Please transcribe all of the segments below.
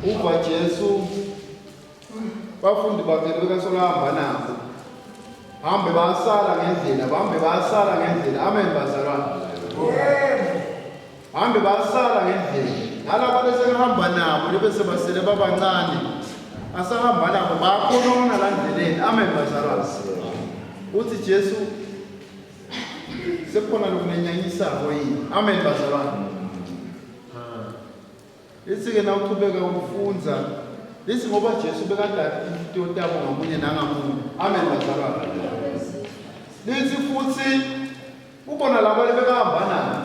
uva Jesu bafundi bakhe bekasolahamba nabo hambe bayasala ngendlela amen bazalwane hambe bayasala ngendlela nalabo besehamba nabo lebese basele babancane asahamba nabo bayakhonona la ndleleni amen bazalwane uthi Jesu sekhona lokunyenyanyisako yini amen bazalwane Lesi-ke na uqhubeka ukufunza lesi ngoba Jesu bekadala into tabo ngamunye nangamunye amen bazalwane lesi futhi ubona labo bekahamba nabo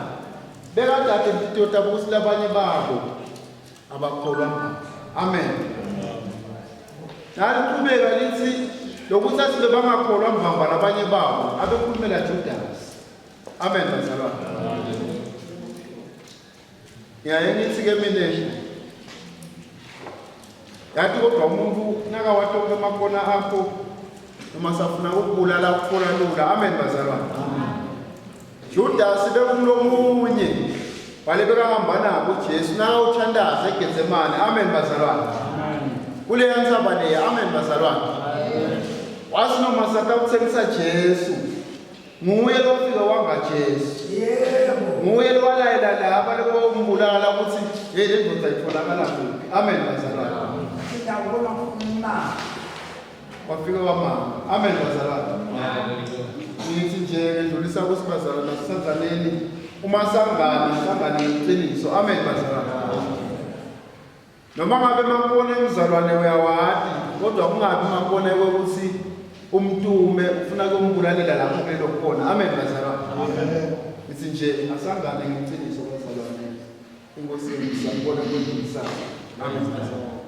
bekadala into tabo kusilabanye babo abakholwa amen naliqhubeka lithi lokuthi asibe bangakholwa mbamba labanye babo abekhulumela Judas amen bazalwane ngithi-ke mina yathi kodwa umuntu nakawatoka amakona akho noma safuna ukubulala ukufuna lula amen bazalwane Judas bekumlomunye wale bekahamba nabo uJesu nawuthandaza eGetsemane amen bazalwane kule yansaba le amen bazalwane wathi noma satakuthengisa Jesu nguye lofika wanga Jesu yebo nguye lowalayela laba lokumbulala ukuthi hey le ndoda itholakala kuphi amen bazalwane ngiyabona umama wafika wamama amen bazalwane nithi nje ndlulisa kusibazalwana nasizaneni uma sangane iqiniso amen bazalwane noma ngabe makubona umzalwane uyawadi kodwa kungabi makubona ukuthi umntume ufuna ukumbulalela lapho belo khona amen bazalwane amen ithi nje asangane ngeqiniso bazalwane inkosi yami sanibona kwendlulisa amen bazalwane